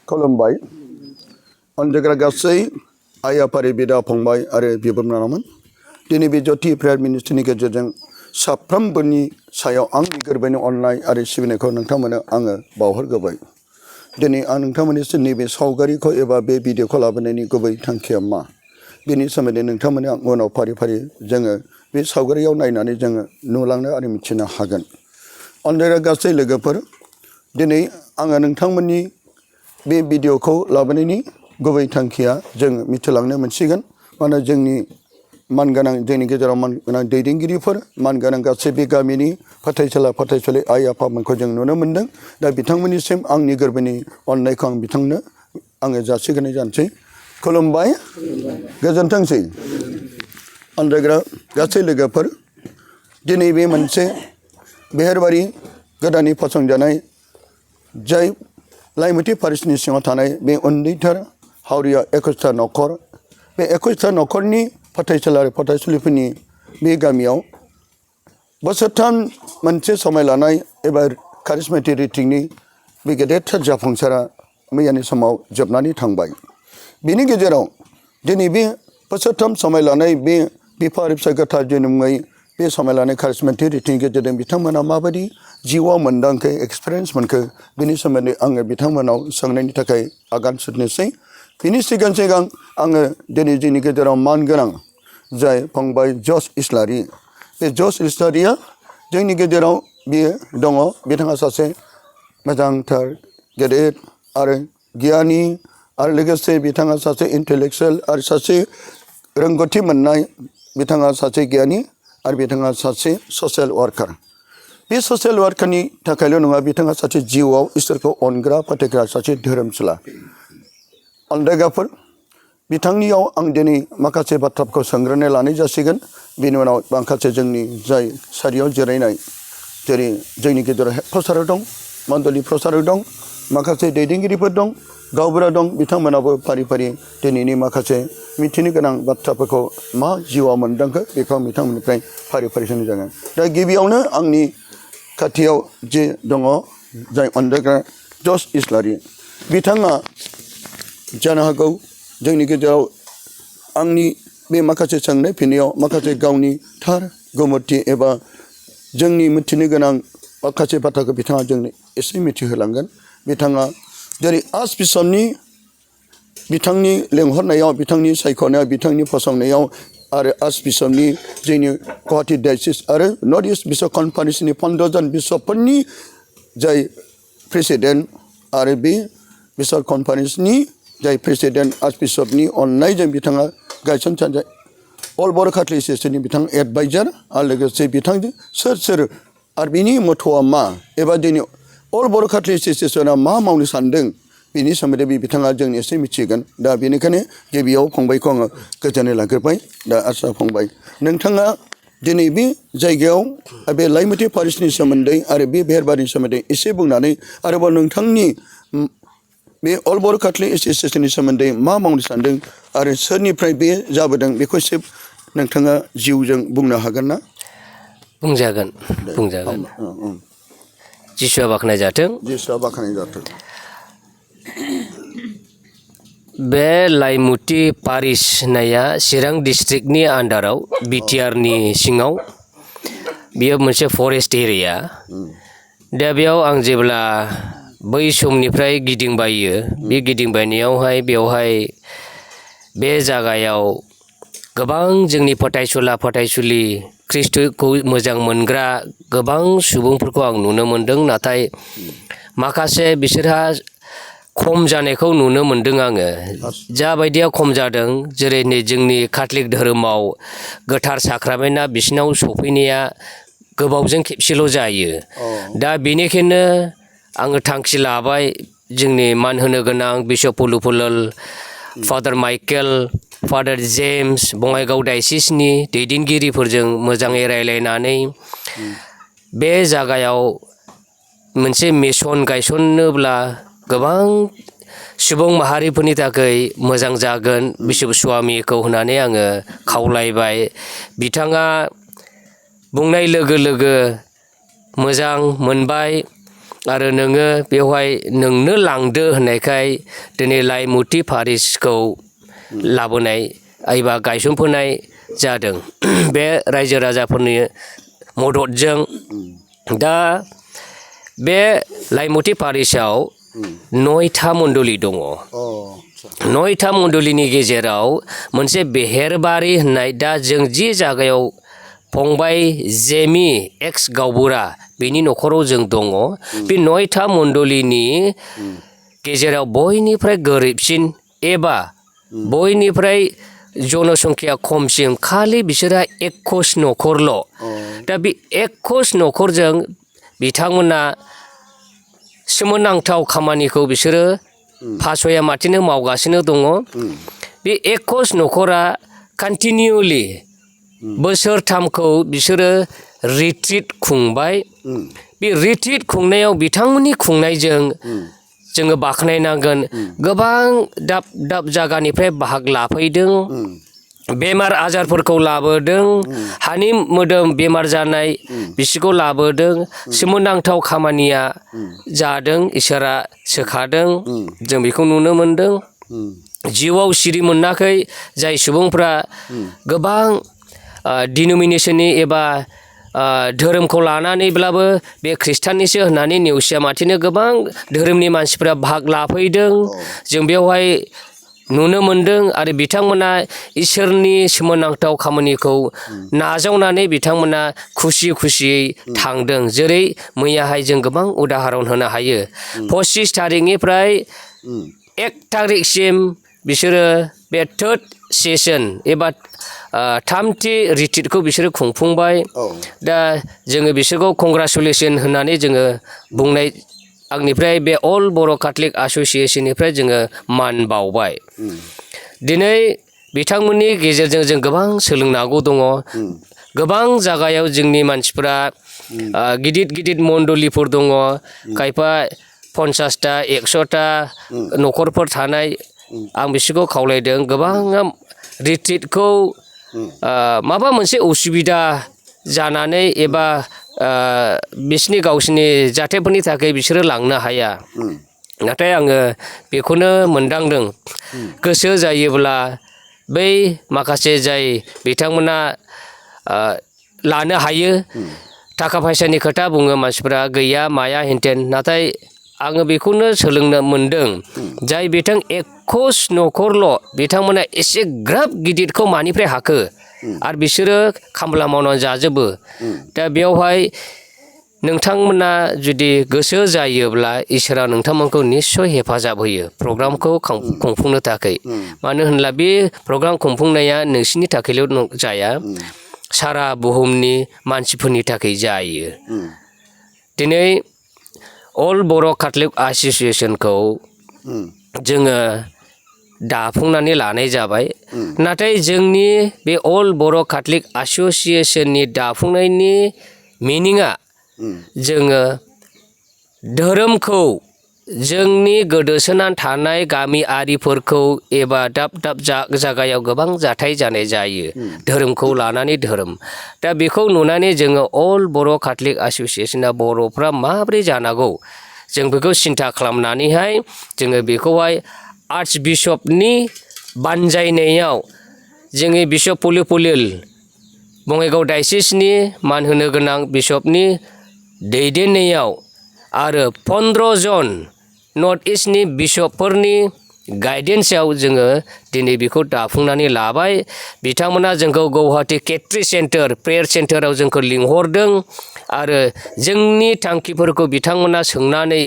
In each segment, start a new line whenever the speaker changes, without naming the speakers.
खुलुमबाय अनजाग्रा गासै आइ आफारि बिदा फंबाय आरो बिबोनांमोन दिनै बे ज्योति प्रेयार मिनिस्ट्रिनि गेजेरजों साफ्रोमबोनि सायाव आंनि गोरबोनि अननाय आरो सिबिनायखौ नोंथांमोननो आङो बावहरग्रोबाय। दिनै आं नोंथांमोननिसिम नैबे सावगारिखौ एबा बे भिडिअखौ लाबोनायनि गुबै थांखिया मा बेनि सोमोन्दै नोंथांमोननो उनाव फारि फारि जोङो बे सावगारियाव नायनानै जोङो नुलांनो आरो मिथिनो हागोन। अनजाग्रा गासै लोगोफोर दिनै आङो नोंथांमोननि बे भिडिअखौ लाबोनायनि गुबै थांखिया जों मिथिलांनो मोनसिगोन मानो जोंनि मानगोनां जोंनि गेजेराव मानगोनां दैदेनगिरिफोर मानगोनां गासै बे गामिनि फरायसालि आइ आफामोनखौ जों नुनो मोन्दों। दा बिथांमोननिसिम आंनि गोरबोनि अननायखौ आं बिथांनो आङो जासिगोनाय जानोसै। खुलुमबाय गोजोनथोंसै। अनजाग्रा गासै लोगोफोर दिनै बे मोनसे बेहेरबारि गोदानै फसंजानाय जाय लाइमुथि पारिसनि सिङाव थानाय बे उन्दैथार हावरिया 21था न'खर बे 21था न'खरनि फरायसालिफोरनि बे गामियाव बोसोरथाम मोनसे समाय लानाय एबा कारिसमेटिक रिट्रिटनि बे गेदेरथार जाफुंसारा मैयानि समाव जोबनानै थांबाय। बेनि गेजेराव दिनै बे बोसोरथाम समाय लानाय बे बिफा आरो फिसा गोथार जोनोमै बे समाय लानाय कारिसमेटिक रिट्रिटनि गेजेरजों बिथांमोना माबायदि जिउआव मोनदांखो एक्सपिरियेन्स मोनखो बेनि सोमोन्दै आङो बिथांमोनाव सोंनायनि थाखाय आगान सुरनोसै। बिनि सिगां आङो दिनै जोंनि गेजेराव मानगोनां जाय फंबाय जस इस्लारि बे जस इस्लारिया जोंनि गेजेराव बियो दङ। बिथाङा सासे मोजांथार गेदेर आरो गियानि आरो लोगोसे बिथाङा सासे इन्टेलेक्सुयेल आरो सासे रोंगौथि मोननाय बिथाङा सासे गियानि आरो बिथाङा सासे ससियेल वार्कार। बे ससियेल वार्कारनि थाखायल' नङा बिथाङा सासे जिउआव इसोरखौ अनग्रा फोथायग्रा सासे धोरोमसुला। अनजायगाफोर बिथांनियाव आं दिनै माखासे बाथ्राफोरखौ सोंग्रोनाय लानाय जासिगोन। बेनि उनाव माखासे जोंनि जाय सारियाव जिरायनाय जेरै जोंनि गेजेराव हेड प्रसारक दं मण्डलि प्रसारक दं माखासे दैदेनगिरिफोर दं गावबुरा दं बिथांमोनाबो फारि फारि दिनैनि माखासे मिथिनो गोनां बाथ्राफोरखौ मा जिउआव मोनदांखो बेखौ बिथांमोननिफ्राय फारि फारि सोंनाय जागोन। दा गिबियावनो आंनि खाथियाव जे दङ जाय अनजाग्रा जस इस्लारि बिथाङा जानो हागौ जोंनि गेजेराव आंनि बे माखासे सोंनाय फिननायाव माखासे गावनि थार गोमोथि एबा जोंनि मिथिनो गोनां माखासे बाथ्राखौ बिथाङा जोंनो एसे मिथिहोलांगोन। बिथाङा जेरै आर्च बिशपनि बिथांनि लेंहरनायाव बिथांनि सायख'नायाव बिथांनि फसंनायाव आरो आर्च बिशपनि जोंनि गुवाहाटी डायसिस आरो नर्थ इस्ट बिशप कनफारेन्सनि 15 जन बिशपफोरनि जाय प्रेसिडेन्ट आरो बे बिशप कनफारेन्सनि जाय प्रेसिडेन्ट आर्च बिशपनि अननायजों बिथाङा गायसनजानाय अल बर' काथलिक एस'सिएशननि बिथां एडभाइजार आरो लोगोसे बिथांजों सोर आरो बिनि मथ'आ मा एबा दिनै अल बर' काथलिक एस'सिएशना मा मावनो सानदों बेनि सोमोन्दै बिथाङा जों एसे मिथिगोन। दा बेनिखायनो गिबियाव फंबायखौ आङो गोजोननाय लाग्रोबाय। दा आच्चा फंबाय नोंथाङा दिनै बे जायगायाव बे लाइमुथि पारिसनि सोमोन्दै आरो बे बेहेरबारिनि सोमोन्दै एसे बुंनानै आरोबाव नोंथांनि बे अल बर' काथलिक एस'सिएशननि सोमोन्दै मा मावनो सानदों आरो सोरनिफ्राय बे जाबोदों बेखौ एसे नोंथाङा जिउजों बुंनो हागोन ना?
बुंजागोन। जिसुआ बाख्नाय जाथों।
जिसुआ बाख्नाय जाथों।
बे लाइमुथि पारिस होननाया चिरां डिस्ट्रिक्टनि आन्डाराव बिटिआरनि सिङाव बेयो मोनसे फरेस्ट एरिया। दा बेयाव आं जेब्ला बै समनिफ्राय गिदिंबायो बे गिदिंबायनायावहाय बेवहाय बे जागायाव गोबां जोंनि फरायसुलि ख्रिस्ट'खौ मोजां मोनग्रा गोबां सुबुंफोरखौ आं नुनो मोनदों। नाथाय माखासे बिसोरहा खम जानायखौ नुनो मोनदों आङो। जाबायदिया खम जादों जेरै नै जोंनि काथलिक धोरोमाव गोथार साक्रामेन्टआ बिसिनाव सफैनाया गोबावजों खेबसेल' जायो। दा बेनिखायनो आङो थांखि लाबाय जोंनि मान होनो गोनां बिशप पुलुपुलल father Michael father James Bongaigaon डायसिसनि दैदेनगिरिफोरजों मोजाङै रायलायनानै बे जागायाव मोनसे मिशन गायसनोब्ला गोबां सुबुं माहारिफोरनि थाखाय मोजां जागोन बिशप स्वामिखौ होननानै आङो खावलायबाय। बिथाङा बुंनाय लोगो लोगो मोजां मोनबाय आरो नोङो बेवहाय नोंनो लांदो होननायखाय दिनै लाइमुथि पारिसखौ लाबोनाय एबा गायसनफैनाय जादों बे रायजो राजाफोरनि मददजों। दा बे लाइमुथि पारिसआव 9था मण्डली दङ। 9था मण्डलीनि गेजेराव मोनसे बेहेरबारि होननाय, दा जों जि जायगायाव फंबाय जेमि एक्स गावबुरा बेनि न'खराव जों दङ, बे 9था मण्डलीनि गेजेराव बयनिफ्राय गोरिबसिन एबा बयनिफ्राय जनसंख्या खमसिन खालि बिसोरहा 21 न'खरल'। दा बे 21 न'खरजों बिथांमोना सोमोनांथाव खामानिखौ बिसोरो फासया माथिनो मावगासिनो दङ। बे 21 न'खरा कन्टिनिउलि बोसोरथामखौ बिसोरो रिट्रिट खुंबाय। बे रिट्रिट खुंनायाव बिथांमोननि खुंनायजों जोङो बाख्नायनांगोन, गोबां दाब दाब जायगानिफ्राय बाहागो लाफैदों, बेमार आजारफोरखौ लाबोदों, हानि मोदोम बेमार जानाय बिसोरखौ लाबोदों। सोमोनांथाव खामानिया जादों, इसोरा सोखादों, जों बेखौ नुनो मोनदों। जिउआव सिरि मोनाखै जाय सुबुंफ्रा गोबां डिनोमिनेसननि एबा धोरोमखौ लानानैब्लाबो बे खृष्टाननिसो होननानै नेवसिया माथिनो गोबां धोरोमनि मानसिफ्रा भाग लाफैदों, जों बेवहाय नुनो मोनदों। आरो बिथांमोना इसोरनि सोमोनांथाव खामानिखौ नाजावनानै बिथांमोना खुसि खुसियै थांदों। जेरै मैयाहाय जों गोबां उदाहरन होनो हायो। 25 थारिखनिफ्राय 1 थारिखसिम बिसोरो बे थार्ड सेसन एबा थामथि रिट्रिटखौ बिसोरो खुंफुंबाय। दा जोङो बिसोरखौ कंग्रेचुलेसन होननानै जोङो बुंनाय, आंनिफ्राय बे अल बर' कैथलिक एस'सिएशननिफ्राय जोङो मान बावबाय। दिनै बिथांमोननि गेजेरजों जों गोबां सोलोंनांगौ दङ। गोबां जायगायाव जोंनि मानसिफ्रा गिदिर गिदिर मण्डलीफोर दङ, खायफा 50टा 100टा न'खरफोर थानाय। आं बिसोरखौ खावलायदों, गोबाङा रिट्रिटखौ माबा मोनसे उसुबिदा जानानै एबा बिसोरनि गावसोरनि जाथायफोरनि थाखाय बिसोरो लांनो हाया। नाथाय आङो बेखौनो मोनदांदों, गोसो जायोब्ला बै माखासे जाय बिथांमोना लानो हायो। थाखा फैसानि खोथा बुङो मानसिफ्रा, गैया माया हेनथेन। नाथाय आङो बेखौनो सोलोंनो मोनदों, जाय बिथां 21 न'खरल' बिथांमोना एसेग्राब गिदिरखौ मानिफ्राय हाखो, आरो बिसोरो खामला मावनानै जाजोबो। दा बेयावहाय नोंथांमोना जुदि गोसो जायोब्ला इसोरा नोंथांमोनखौ निस्सय हेफाजाब होयो प्रग्रामखौ खुंफुंनो थाखाय। मानो होनब्ला बे प्रग्राम खुंफुंनाया नोंसिनि थाखायल' जाया, सारा बुहुमनि मानसिफोरनि थाखाय जायो। दिनै अल बर' कैथलिक एस'सिएशनखौ जोङो दाफुंनानै लानाय जाबाय। नाथाय जोंनि बे अल बर' कैथलिक एस'सिएशननि दाफुंनायनि मिनिङा, जोङो धोरोमखौ जोंनि गोदोसोनानै थानाय गामियारिफोरखौ एबा दाब दाब जायगायाव गोबां जाथाय जानाय जायो धोरोमखौ लानानै धोरोम। दा बेखौ नुनानै जोङो अल बर' कैथलिक एस'सिएशना बर'फ्रा माबोरै जानांगौ, जों बेखौ सिन्था खालामनानैहाय जोङो बेखौहाय आर्च बिशपनि बानजायनायाव जोंनि बिशप पुलिल बङाइगाव डायसिसनि मान होनो गोनां बिशपनि दैदेननायाव आरो 15 जन नर्थ इस्टनि बिशपफोरनि गाइडेन्सआव जोङो दिनै बेखौ दाफुंनानै लाबाय। बिथांमोना जोंखौ गुवाहाटी केट्रि सेन्टार प्रेयार सेन्टाराव जोंखौ लिंहरदों, आरो जोंनि थांखिफोरखौ बिथांमोना सोंनानै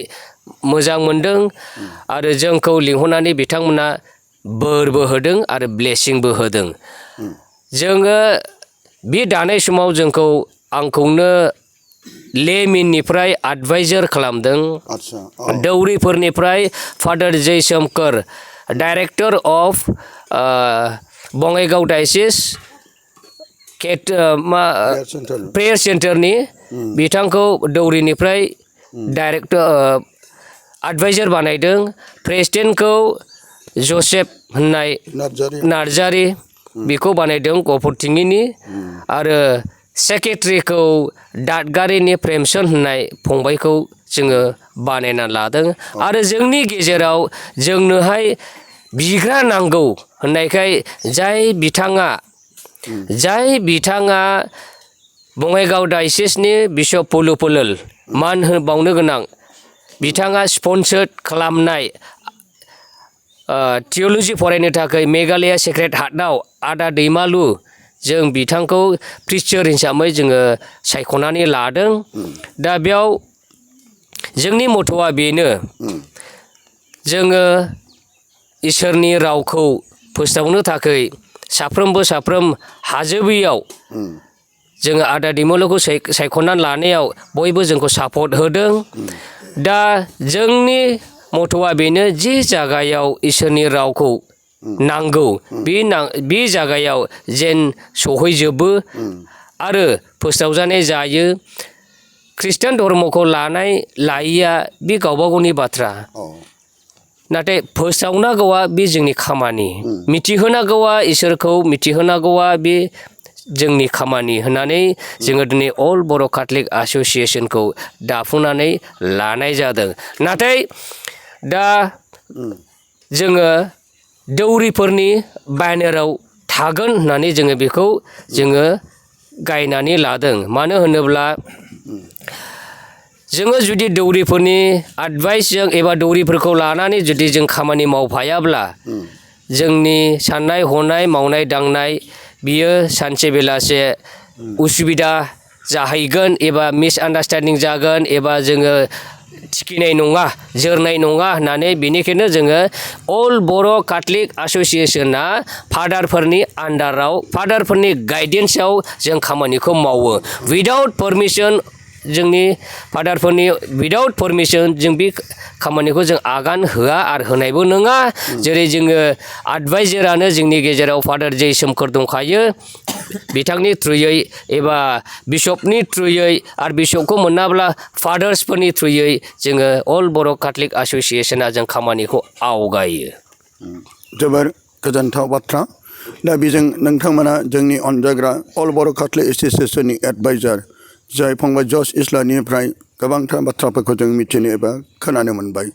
मोजां मोनदों, आरो जोंखौ लिंहरनानै बिथांमोना बोरबो होदों आरो ब्लेसिंबो होदों। जोङो बे दानाय समाव जोंखौ आंखौनो लेमिननिफ्राय एडभाइजार खालामदों। दौरिफोरनिफ्राय father Jaishankar, director of Bongaigaon diocese prayer सेन्टारनि बिथांखौ दौरिनिफ्राय डाइरेक्टर एडभाइजार बानायदों। प्रेसिडेन्टखौ जसेफ होननाय नार्जारि बेखौ बानायदों गफुरथिङिनि, आरो सेक्रेटारिखौ दादगारिनि प्रेमसन होननाय फंबायखौ जोङो बानायना लादों आरो जोंनि गेजेराव जोंनोहाय बिग्रा नांगौ होननायखाय जाय बिथाङा बङाइगाव डायसिसनि बिशप पुलु पुलोल मान बावनो गोनां बिथाङा स्पन्सर्ड खालामनाय थिय'ल'जि फरायनो थाखाय मेघालया सेक्रेड हार्टआव आदा दैमालु जों बिथांखौ प्रिचार हिसाबै जोङो सायख'नानै लादों। दा बेयाव जोंनि मथ'आ बेनो जोङो इसोरनि रावखौ फोसावनो थाखाय साफ्रोम हाजोबैयाव जोङो आदा दैमालुखौ सायख'नानै लानायाव बयबो जोंखौ सापर्ट होदों। दा जोंनि मथ'आ बेनो जि जागायाव इसोरनि रावखौ नांगौ बे जागायाव जेन सहैजोबो आरो फोसावजानाय जायो। खृष्टान धर्मखौ लायैया बे गावबा गावनि बाथ्रा, नाथाय फोसावनांगौआ बे जोंनि खामानि, मिथिहोनांगौआ इसोरखौ मिथिहोनांगौआ बे जोंनि खामानि होननानै जोङो दिनै अल बर' केथलिक एस'सिएशनखौ दाफुंनानै लानाय जादों। नाथाय दा जोङो दौरिफोरनि बेनाराव थागोन होननानै जोङो बेखौ जोङो गायनानै लादों। मानो होनोब्ला जोङो जुदि दौरिफोरनि एडभाइसजों एबा दौरिफोरखौ लानानै जुदि जों खामानि मावफायाब्ला जोंनि साननाय हनाय मावनाय दांनाय बियो सानसे बेलासे उसुबिदा जाहैगोन एबा मिसआन्डारस्टेन्डिं जागोन एबा जोङो थिखिनाय नङा जोरनाय नङा होननानै बेनिखायनो जोङो अल बर' केथलिक एस'सिएशना फादारफोरनि आन्डाराव फादारफोरनि गाइडेन्सआव जों खामानिखौ मावो। उइदाउट पारमिसन जोंनि फादारफोरनि उइदाउट पारमिसन जों बे खामानिखौ जों आगान होआ आरो होनायबो नङा। जेरै जोङो एडभाइजारानो जोंनि गेजेराव फादार जे सोमखोर दंखायो, बिथांनि थ्रुयै एबा बिशपनि थ्रुयै आरो बिशपखौ मोनाब्ला फादार्सफोरनि थ्रुयै जोङो अल बर' केथलिक एस'सिएशना जों खामानिखौ आवगायो।
जोबोर गोजोनथाव बाथ्रा। दा बेजों नोंथांमोना जोंनि अनजाग्रा अल बर' केथलिक एस'सिएशननि एडभाइजार जाय फंबाय जस इस्लानिफ्राय गोबांथार बाथ्राफोरखौ जों मिथिनो एबा खोनानो मोनबाय।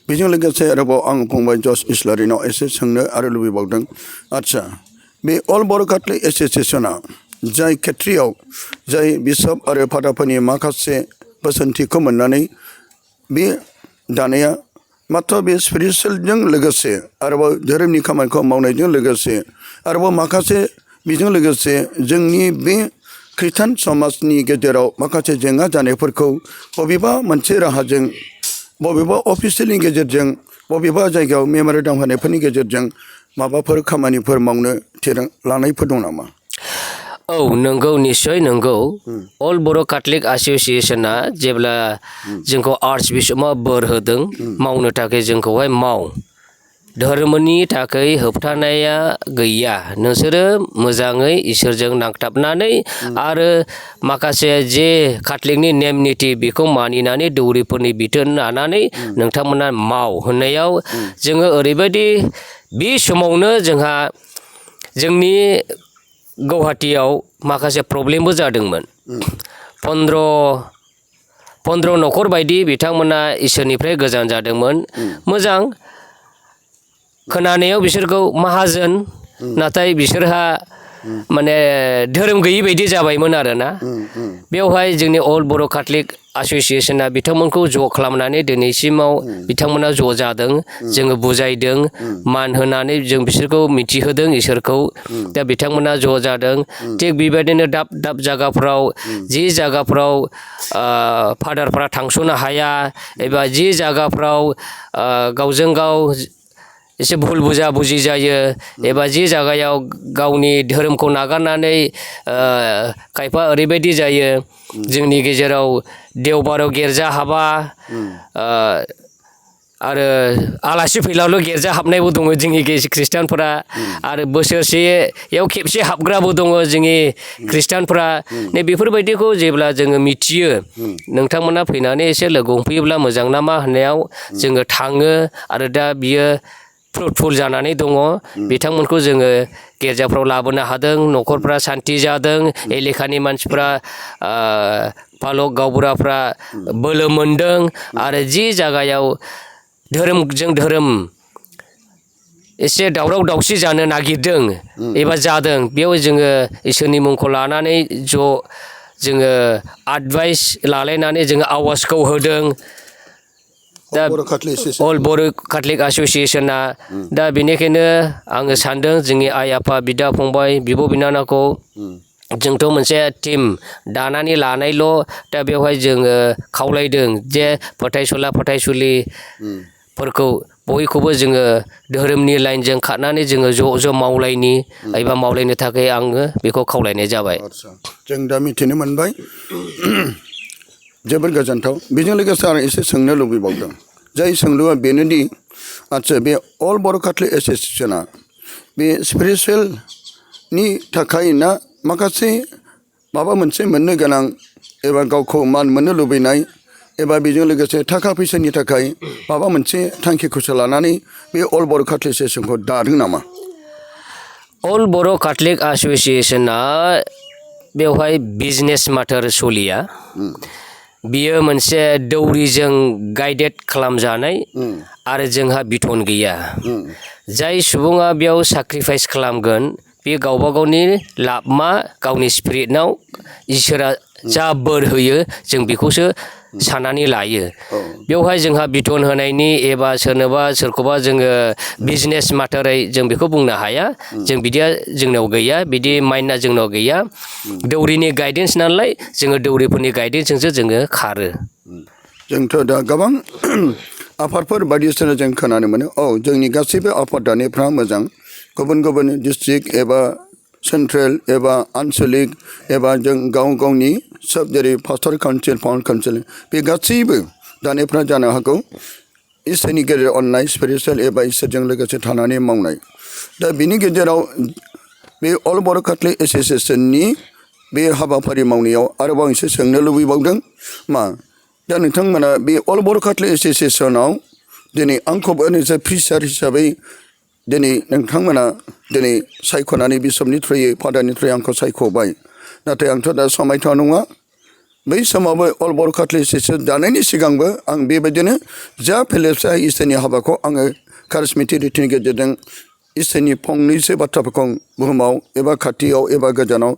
बेजों लोगोसे आरोबाव आं फंबाय जस इस्लारिनाव एसे सोंनो आरो लुबैबावदों। आदसा बे अल बर' केथलिक एस'सिएशना जाय खेथ्रियाव जाय बिशप आरो फादारफोरनि माखासे बोसोनथिखौ मोननानै बे दानाया मात्र बे स्पिरिचुवेलजों लोगोसे आरोबाव धोरोमनि खामानिखौ मावनायजों लोगोसे आरोबाव माखासे बेजों लोगोसे जोंनि बे खृष्टान समाजनि गेजेराव माखासे जेंना जानायफोरखौ बबेबा मोनसे राहाजों बबेबा अफिसियेलनि गेजेरजों बबेबा जायगायाव मेम'रेन्डाम होनायफोरनि गेजेरजों माबाफोर खामानिफोर मावनो लानायफोर दं नामा?
औ नंगौ, निस्सय नंगौ। अल बर' केथलिक एस'सिएशना जेब्ला जोंखौ आर्च बिशपआ बोर होदों मावनो थाखाय जोंखौहाय माव, धोरोमनि थाखाय होबथानाया गैया, नोंसोरो मोजाङै इसोरजों नांथाबनानै आरो माखासे जे केथलिकनि नेम निथि बेखौ मानिनानै दौरिफोरनि बिथोन लानानै नोंथांमोना माव होननायाव जोङो ओरैबायदि बे समावनो जोंहा जोंनि गुवाहाटियाव माखासे प्रब्लेमबो जादोंमोन। 15 न'खर बायदि बिथांमोना इसोरनिफ्राय गोजान जादोंमोन। मोजां खोनानायाव बिसोरखौ माहाजोन, नाथाय बिसोरहा माने धोरोम गैयि बायदि जाबायमोन आरोना। बेवहाय जोंनि अल बर' केथलिक एस'सिएशना बिथांमोनखौ ज' खालामनानै दिनैसिमाव बिथांमोना ज' जादों, जोङो बुजायदों, मान होनानै जों बिसोरखौ मिथिहोदों इसोरखौ। दा बिथांमोना ज' जादों। थिग बेबायदिनो दाब दाब जायगाफ्राव जि जायगाफ्राव फादारफ्रा थांस'नो हाया एबा जि जायगाफ्राव गावजों गाव एसे भुल बुजा बुजि जायो एबा जि जायगायाव गावनि धोरोमखौ नागारनानै खायफा ओरैबायदि जायो जोंनि गेजेराव देवबाराव गिर्जा हाबा आरो आलासि फैलाल' गिर्जा हाबनायबो दङ जोंनि खृष्टानफोरा आरो बोसोरसेयाव खेबसे हाबग्राबो दङ जोंनि खृष्टानफोरा। नै बेफोरबायदिखौ जेब्ला जोङो मिथियो, नोंथांमोना फैनानै एसे लोगो हमफैयोब्ला मोजां नामा होननायाव जोङो थाङो आरो दा बियो फ्रुटफुल जानानै दङ। बिथांमोनखौ जोङो गिर्जाफ्राव लाबोनो हादों, न'खरफ्रा सान्ति जादों, एलेकानि मानसिफ्रा फालक गावबुराफ्रा बोलो मोनदों आरो जि जायगायाव धोरोमजों धोरोम एसे दावराव दावसि जानो नागिरदों एबा जादों बेयाव जोङो इसोरनि मुंखौ लानानै जोङो एडभाइस लालायनानै जोङो आवाजखौ होदों दा अल बर' कैथलिक एसोसिएशना दा बेनिखायनो आङो सानदों जोंनि आइ आफा बिदा फंबाय बिब' बिनानावखौ जोंथ' मोनसे टिम दानानै लानायल' दा बेवहाय जोङो खावलायदों जे फोथायसुला फोथायसुलिफोरखौ बयखौबो जोङो धोरोमनि लाइनजों खारनानै जोङो ज' ज' मावलायनि एबा मावलायनो थाखाय आङो बेखौ खावलायनाय जाबाय।
जों दा मिथिनो मोनबाय जोबोर गोजोनथाव। बेजों लोगोसे आं एसे सोंनो लुबैबावदों जाय सोंलुआ बेनोदि आदसा बे अल बर' कैथलिक एसोसिएशना बे स्पिरिचुवेलनि थाखाय ना माखासे माबा मोनसे मोननो गोनां एबा गावखौ मान मोननो लुबैनाय एबा बेजों लोगोसे थाखा फैसानि थाखाय माबा मोनसे थांखिखौसो लानानै बे अल बर' कैथलिक एसोसिएशनखौ दादों नामा?
अल बर' कैथलिक एसोसिएशना बेवहाय बिजनेस माटार सलिया बियो मोनसे दौरिजों गाइडेड खालामजानाय आरो जोंहा बिथन गैया। जाय सुबुङा बेयाव सेक्रिफाइस खालामगोन बे गावबा गावनि लाब मा गावनि स्पिरिटनाव इसोरा जा बोर होयो जों बेखौसो साननानै लायो। बेवहाय जोंहा बिथन होनायनि एबा सोरखौबा जोङो बिजनेस माटारै जों बेखौ बुंनो हाया। जों बिदिया जोंनाव गैया, बिदि माइन्डआ जोंनाव गैया। दौरिनि गाइडेन्स नालाय जोङो दौरिफोरनि गाइडेन्सजोंसो जोङो खारो।
जोंथ' दा गोबां आफादफोर बायदिसिना जों खोनानो मोनो जोंनि गासैबो आफाद दानायफ्रा मोजां गुबुन गुबुन डिस्ट्रिक्ट एबा सेन्ट्रेल एबा आनसलिक एबा जों गाव गावनि सब जेरै पास्टर काउन्सिल फाउन्ड काउन्सिल बे गासैबो दानायफ्रा जानो हागौ इसोरनि गेजेराव अननाय स्पिरिचुवेल एबा इसोरजों लोगोसे थानानै मावनाय। दा बिनि गेजेराव बे अल बर' कैथलिक एसोसिएशननि बे हाबाफारि मावनायाव आरोबाव एसे सोंनो लुबैबावदों मा दा नोंथांमोना बे अल बर' कैथलिक एसोसिएशनाव दिनै आंखौबो नोंसोर प्रिसार हिसाबै दिनै नोंथांमोना दिनै सायख'नानै बिशपनि थ्रुयै फादारनि थ्रुयै आंखौ सायख'बाय। नाथाय आंथ' दा समायथ'आ नङा। बै समावबो अल बर' कैथलिक एसोसिएशन दानायनि सिगांबो आं बेबायदिनो जा फेलोशिपआ इसोरनि हाबाखौ आङो कारिजमेटिक रिथिनि गेजेरजों इसोरनि फंनैसो बाथ्राफोरखौ बुहुमाव एबा खाथियाव एबा गोजानाव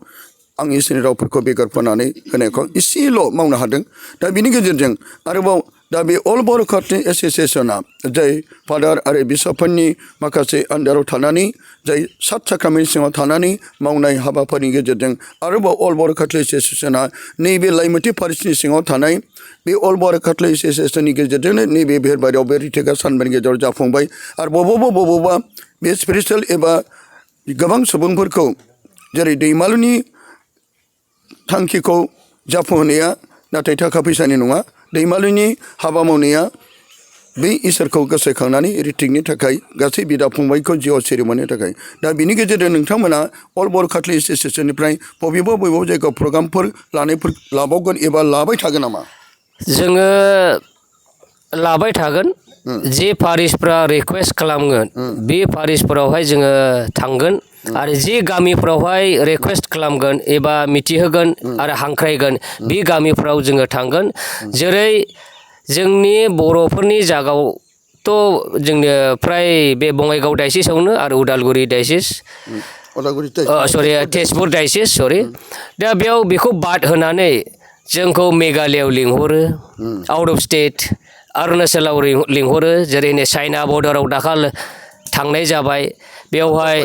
आं इसोरनि रावफोरखौ बेगर फोनानै होनायखौ एसेल' मावनो हादों। दा बिनि गेजेरजों आरोबाव दा बे अल बर' कैथलिक एसोसिएशना जाय फादार आरो बिशपफोरनि माखासे आन्दाराव थानानै जाय सात साक्रामेन्टनि सिङाव थानानै मावनाय हाबाफारिनि गेजेरजों आरोबाव अल बर' कैथलिक एसोसिएशना नैबे लाइमोथि फारिसनि सिङाव थानाय बे अल बर' कैथलिक एसोसिएशननि गेजेरजोंनो नैबे बेहेरबारियाव बे रिटेगा सानबानि गेजेराव जाफुंबाय। आरो बबावबा बे स्पिरिचुवेल एबा गोबां सुबुंफोरखौ जेरै दैमालुनि थांखिखौ जाफुंहोनाया नाथाय थाखा फैसानि नङा। दैमालुनि हाबा मावनाया बै इसोरखौ गोसोखांनानै रिटिकनि थाखाय गासै बिदा फंबायखौ जिउआव सिरि मोननो थाखाय। दा बिनि गेजेरजों नोंथांमोना अल बर' कैथलिक एसोसिएशननिफ्राय बबेबा जायगायाव प्रग्रामफोर लाबावगोन एबा लाबाय थागोन नामा?
जोङो लाबाय थागोन। जे पारिसफ्रा रिकुवेस्ट खालामगोन बे पारिसफोरावहाय जोङो थांगोन आरो जे गामिफ्रावहाय रिकुवेस्ट खालामगोन एबा मिथिहोगोन आरो हांख्रायगोन बे गामिफ्राव जोङो थांगोन। जेरै जोंनि बर'फोरनि जागायावथ' जोंनो फ्राय बे बङाइगाव डायसिसावनो आरो उदालगुरि डायसिस तेजपुर डायसिस दा बेयाव बेखौ बाद होनानै जोंखौ मेघालयआव लिंहरो, आउट अफ स्टेट अरुणाचलाव लिंहरो। जेरै नै चाइना बर्डाराव दाखाल थांनाय जाबाय, बेवहाय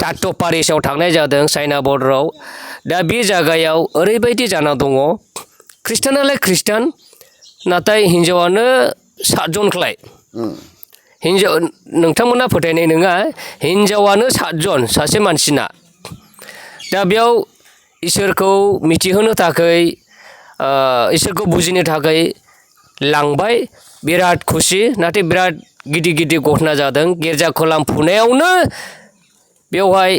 टाट' पारिसाव थांनाय जादों चाइना बर्डाराव। दा बे जायगायाव ओरैबायदि जाना दङ खृष्टानालाय खृष्टान नाथाय हिन्जावानो 7 जनखालाय। हिन्जाव नोंथांमोना फोथायनाय नङा हिन्जावानो 7 जन सासे मानसिना। दा बेयाव इसोरखौ मिथिहोनो थाखाय इसोरखौ बुजिनो थाखाय लांबाय। बिराद खुसि नाथाय बिराद गिदिर घटना जादों। गिर्जा खोलाम फुनायावनो बेवहाय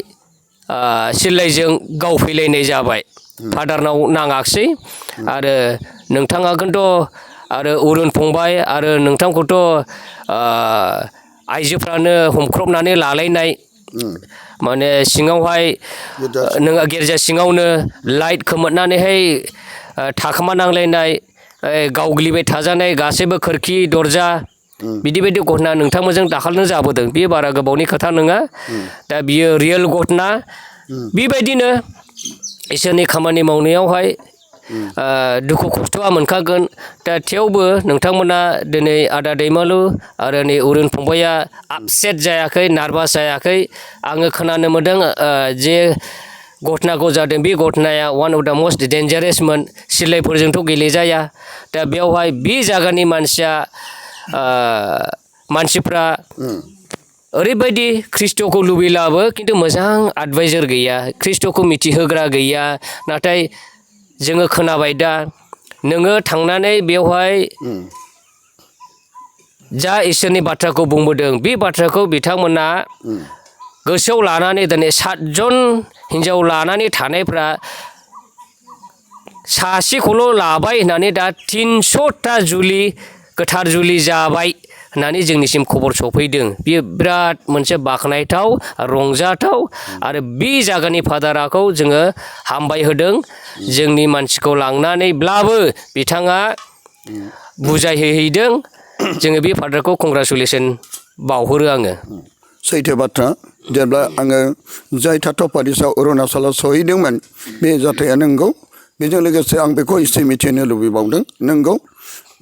सिलाइजों गावफैलायनाय जाबाय। फादारनाव नाङाखसै आरो नोंथाङाखौथ' आरो अरुण फंबाय आरो नोंथांखौथ' आइजोफ्रानो हमख्रबनानै लालायनाय माने सिङावहाय नोङो गिर्जा सिङावनो लाइट खोमोरनानैहाय थाखोमा नांलायनाय गावग्लिबाय थाजानाय गासैबो खोरखि दरजा बिदि बायदि घटना नोंथांमोनजों दाखालिनो जाबोदों बेयो बारा गोबावनि खोथा नङा दा बियो रियेल घटना बेबायदिनो इसोरनि खामानि मावनायावहाय दुखु खस्थ'आ मोनखागोन दा थेवबो नोंथांमोना दिनै आदा दैमालु आरो नै अरुन फंबाया आपसेट जायाखै नार्भास जायाखै आङो खोनानो मोनदों जे घटनाखौ जादों बे घटनाया वान अफ दा मस्ट डेन्जारेसमोन सिलाइफोरजोंथ' गेलेजाया दा बेवहाय बे जायगानि मानसिफ्रा ओरैबायदि ख्रिस्ट'खौ लुबैलाबो खिन्थु मोजां एडभाइजार गैया ख्रिस्ट'खौ मिथिहोग्रा गैया नाथाय जोङो खोनाबाय दा नोङो थांनानै बेवहाय जा इसोरनि बाथ्राखौ बुंबोदों बे बाथ्राखौ बिथांमोना गोसोआव लानानै दिनै 7 जन हिन्जाव लानानै थानायफ्रा सासेखौल' लाबाय होननानै दा 300ता जुलि गोथार जुलि जाबाय होननानै जोंनिसिम खबर सफैदों बियो बिराद मोनसे बाख्नायथाव रंजाथाव आरो बे जायगानि फादाराखौ जोङो हामबाय होदों जोंनि मानसिखौ लांनानैब्लाबो बिथाङा बुजायहैदों जोङो बे फादारखौ कंग्रेसुलेसन बावहरो आङो
सैथो बाथ्रा जेब्ला आङो जाय थाथ'पारिसाव अरुणाचलाव सहैदोंमोन बे जाथाया नंगौ बेजों लोगोसे आं बेखौ एसे मिथिनो लुबैबावदों नंगौ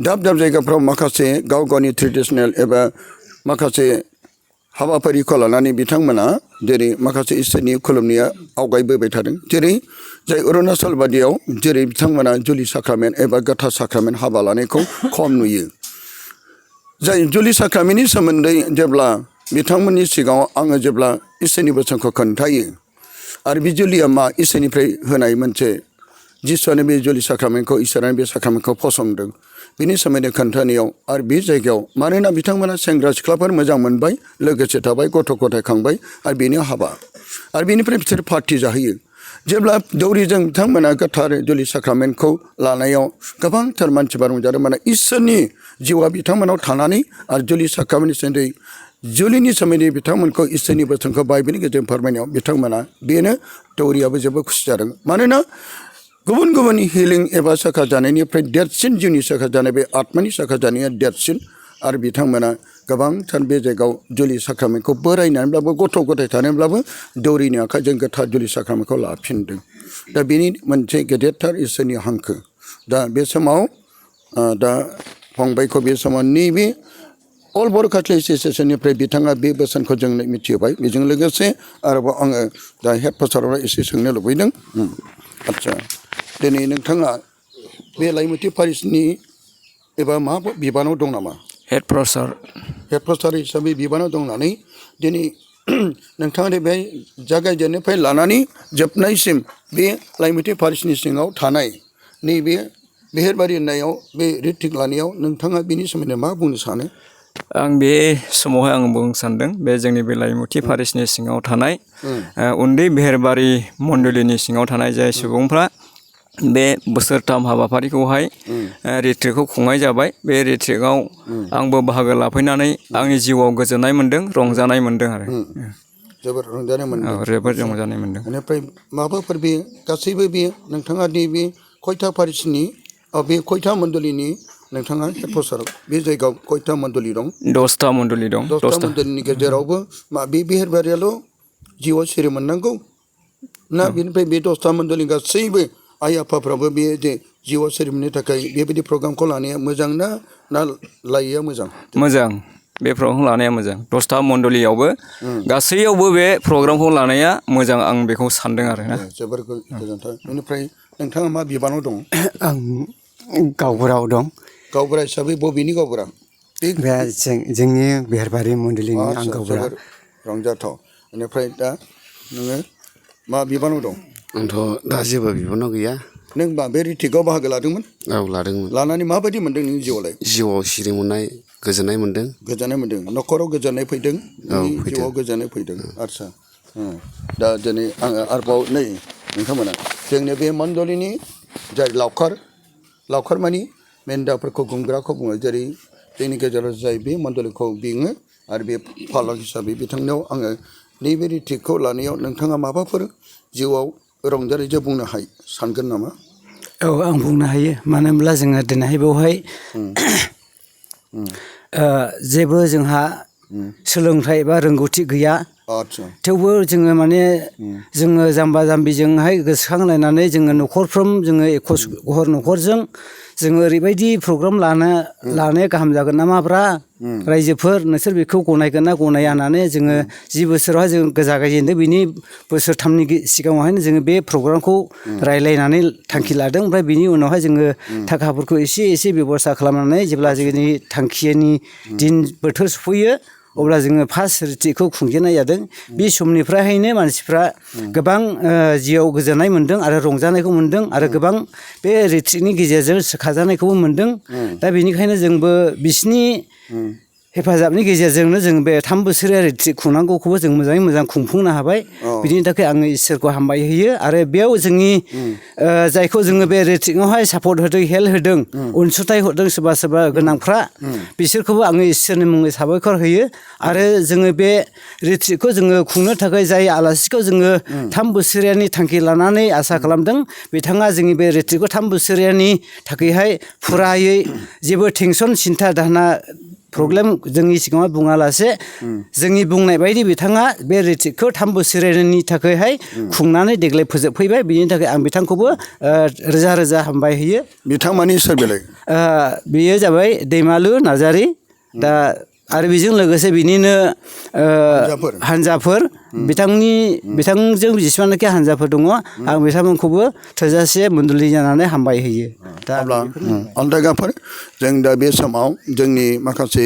दाब दाब जायगाफ्राव माखासे गाव गावनि ट्रेडिसनेल एबा माखासे हाबाफारिखौ लानानै बिथांमोना जेरै माखासे इसोरनि खुलुमनाया आवगायबोबाय थादों जेरै जाय अरुणाचल बादियाव जेरै बिथांमोना जुलि साक्रामेन्ट एबा गोथार साक्रामेन्ट हाबा लानायखौ खम नुयो जाय जुलि साक्रामेन्टनि सोमोन्दै जेब्ला बिथांमोननि सिगाङाव आङो जेब्ला इसोरनि बोसोनखौ खोन्थायो आरो बे जुलिया मा इसोरनिफ्राय होनाय मोनसे जिसुआनो बे जुलि साक्रामेन्टखौ इसोरानो बे साक्रामेन्टखौ फसंदों बिनि सोमोन्दै खोन्थानायाव आरो बे जायगायाव मानोना बिथांमोना सेंग्रा सिख्लाफोर मोजां मोनबाय लोगोसे थाबाय गथ' गथाय खांबाय आरो बेनो हाबा आरो बेनिफ्राय बिसोर पार्टि जाहैयो जेब्ला दौरिजों बिथांमोना गोथार जुलि साक्रामेन्टखौ लानायाव गोबांथार मानसिफोरा रंजादों माने इसोरनि जिउआ बिथांमोनाव थानानै आरो जुलि साक्रामेन्टनि सोमोन्दै जुलिनि सोमोन्दै बिथांमोनखौ इसोरनि बोसोनखौ बाइबेलनि गेजेरजों फोरमायनायाव बिथांमोना बेनो दौरियाबो जोबोद खुसि जादों मानोना गुबुन गुबुन हिलिं एबा साखा जानायनिफ्राय देरसिन जिउनि साखा जानाय बे आत्मानि साखा जानाया देरसिन आरो बिथांमोना गोबांथार बे जायगायाव जुलि साक्रामेन्टखौ बोरायनानैब्लाबो गथ' गथाय थानायब्लाबो दौरिनि आखाइजों गोथार जुलि साक्रामेन्टखौ लाफिनदों दा बेनि मोनसे गेदेरथार इसोरनि हांखो दा बे समाव दा फंबायखौ बे समाव नैबे अल बर' काथलिक एस'सियेसननिफ्राय बिथाङा बे बोसोनखौ जोंनो मिथिहोबाय बेजों लोगोसे आरोबाव आङो दा हेड फास्टाराव एसे सोंनो लुबैदों आदसा दिनै नोंथाङा बे लाइमुथि पारिसनि एबा मा बिबानाव दं नामा
हेड फास्टार
हिसाबै बिबानाव दं होननानै दिनै नोंथाङा बे जागायजेननायनिफ्राय लानानै जोबनायसिम बे लाइमुथि पारिसनि सिङाव थानाय नैबे बेहेरबारि होननायाव बे रिट्रिक लानायाव नोंथाङा बेनि सोमोन्दै मा बुंनो सानो
आं बे समावहाय आं बुंनो सानदों बे जोंनि बे लाइमुथि पारिसनि सिङाव थानाय उन्दै बेहेरबारि मण्डलिनि सिङाव थानाय जाय सुबुंफ्रा बे बोसोरथाम हाबाफारिखौहाय रिट्रिकखौ खुंनाय जाबाय बे रिट्रिकआव आंबो बाहागो लाफैनानै आंनि जिउआव गोजोननाय मोन्दों रंजानाय मोन्दों आरो
जोबोद रंजानाय मोन्दों
जोबोद रंजानाय मोन्दों
बेनिफ्राय माबाफोर बे गासैबो बे नोंथाङा बे खयथा पारिसनि बे खयथा मण्डलिनि नोंथाङा हेड फास्टार बे जायगायाव खयथा मण्डलि दं
10ता मण्डलि दं
10ता मण्डलिनि गेजेरावबो मा बे बेहेरबारियाल' जिउआव सिरि मोननांगौ ना बेनिफ्राय बे 10ता मण्डलिनि गासैबो आइ आफाफ्राबो बे जे जिउआव सिरि मोननो थाखाय बेबायदि प्रग्रामखौ लानाया मोजां ना लायैया मोजां
बे प्रग्रामखौ लानाया मोजां 10ता मण्डलियावबो गासैयावबो बे प्रग्रामखौ लानाया मोजां आं बेखौ सानदों आरो ना
जोबोर गोजोनथाव बेनिफ्राय नोंथाङा मा बिबानाव दं
आं गावबुरायाव दं
गावबुरा हिसाबै बबेनि गावबुरा
बे जोंनि बेहेरबारि मण्डलिनि आं गावबुरा
रंजाथाव बेनिफ्राय दा नोङो मा बिबानाव दं
आंथ' दा जेबो बिबानाव गैया
नों मा बे रिट्रिकआव बाहागो लादोंमोन
औ लादोंमोन
लानानै माबायदि मोन्दों नोंनि जिउआवलाय
जिउआव सिरि मोननाय गोजोननाय मोन्दों
न'खराव गोजोननाय फैदों जिउआव गोजोननाय फैदों आदसा दा दिनै आङो आरोबाव नै नोंथांमोना जोंनि बे मण्डलिनि जाय लावखार मानि मेन्दाफोरखौ गुमग्राखौ बुङो जेरै जोंनि गेजेराव जाय बे मण्डलिखौ बेङो आरो बे फालाक हिसाबै बिथांनियाव आङो नैबे रिट्रिटखौ लानायाव नोंथाङा माबाफोर जिउआव रंजानायजों बुंनो हायो सानगोन नामा?
औ आं बुंनो हायो मानो होनब्ला जोङो दिनैहाय बेवहाय जेबो जोंहा सोलोंथाइ बा रोंगौथि गैया
आदसा
थेवबो जोङो माने जोङो जाम्बा जाम्बिजोंहाय गोसोखांलायनानै जोङो न'खरफ्रोम जोङो घर न'खरजों जोङो ओरैबायदि प्रग्राम लानाया गाहाम जागोन नामाब्रा रायजोफोर नोंसोर बेखौ गनायगोन ना गनाया होननानै जोङो जि बोसोरावहाय जों जागायजेनदों बिनि बोसोरथामनि सिगाङावहायनो जोङो बे प्रग्रामखौ रायलायनानै थांखि लादों ओमफ्राय बिनि उनावहाय जोङो थाखाफोरखौ एसे एसे बेब'स्था खालामनानै जेब्ला जोंनि थांखिनि दिन बोथोर सफैयो अब्ला जोङो फार्स्ट रिट्रिटखौ खुंजेननाय जादों बे समनिफ्रायनो मानसिफ्रा गोबां जिउआव गोजोननाय मोन्दों आरो रंजानायखौ मोन्दों आरो गोबां बे रिट्रिटनि गेजेरजों सोखाजानायखौबो मोन्दों दा बेनिखायनो जोंबो बिसिनि हेफाजाबनि गेजेरजोंनो जों बे 3 बोसोरारि रिट्रिट खुंनांगौखौबो जों मोजाङै मोजां खुंफुंनो हाबाय बिनि थाखाय आङो इसोरखौ हामबाय होयो आरो बेयाव जोंनि जायखौ जोङो बे रिट्रिटआवहाय सापर्ट होदों हेल्प होदों अनसुंथाइ हरदों सोरबा सोरबा गोनांफ्रा बिसोरखौबो आङो इसोरनि मुङै साबायखर होयो आरो जोङो बे रिट्रिटखौ जोङो खुंनो थाखाय जाय आलासिखौ जोङो 3 बोसोरारि थांखि लानानै आसा खालामदों बिथाङा जोंनि बे रिट्रिटखौ 3 बोसोरारि थाखायहाय फुरायै जेबो टेनसन सिन्था दाना प्रब्लेम जोंनि सिगाङाव बुङालासे जोंनि बुंनाय बायदि बिथाङा बे रिट्रिटखौ 3 बोसोरनि थाखायहाय खुंनानै देग्लाय फोजोबफैबाय बिनि थाखाय आं बिथांखौबो रोजा रोजा हामबाय होयो।
बिथांमानि सोर बेलाय?
बेयो जाबाय दैमालु नार्जारि दा आरो बेजों लोगोसे बिनिनो हान्जाफोर बिथांजों जेसेबांनाखि हान्जाफोर दङ आं बिथांमोनखौबो थोजासे मण्डलि जानानै हामबाय होयो। दा
अब्ला अन्दायगाफोर जों दा बे समाव जोंनि माखासे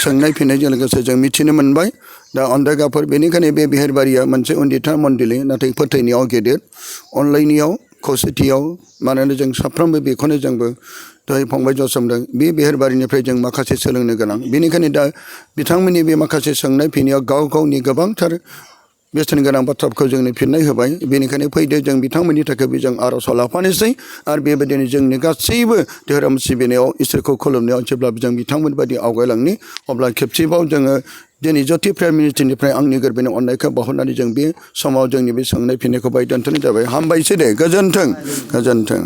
सोंनाय फिननायजों लोगोसे जों मिथिनो मोनबाय दा अन्दायगाफोर बेनिखायनो बे बिहेरबारिया मोनसे उन्दैथा मण्डलि नाथाय फोथायनायाव गेदेर अनलायनायाव खौसेथियाव मानोना जों साफ्रोमबो बेखौनो जोंबो दहाय फंबाय जसमदों बे बिहेरबारिनिफ्राय जों माखासे सोलोंनो गोनां बेनिखायनो दा बिथांमोननि बे माखासे सोंनाय फिननायाव गाव गावनि गोबांथार बेसेन गोनां बाथ्राफोरखौ जोंनो फिननाय होबाय बेनिखायनो फैदो जों बिथांमोननि थाखायबो जों आर'जआव लाफानोसै आरो बेबायदिनो जोंनि गासैबो धोरोम सिबिनायाव इसोरखौ खुलुमनायाव जेब्ला जों बिथांमोन बायदि आवगायलांनि अब्ला खेबसेबाव जोङो दिनै ज्योति प्राइम मिनिस्टारनिफ्राय आंनि गोरबोनि अननायखौ बावहरनानै जों बे समाव जोंनि बे सोंनाय फिननायखौ बाय दोनथ'नाय जाबाय हामबायसै दे गोजोन्थों गोजोन्थों।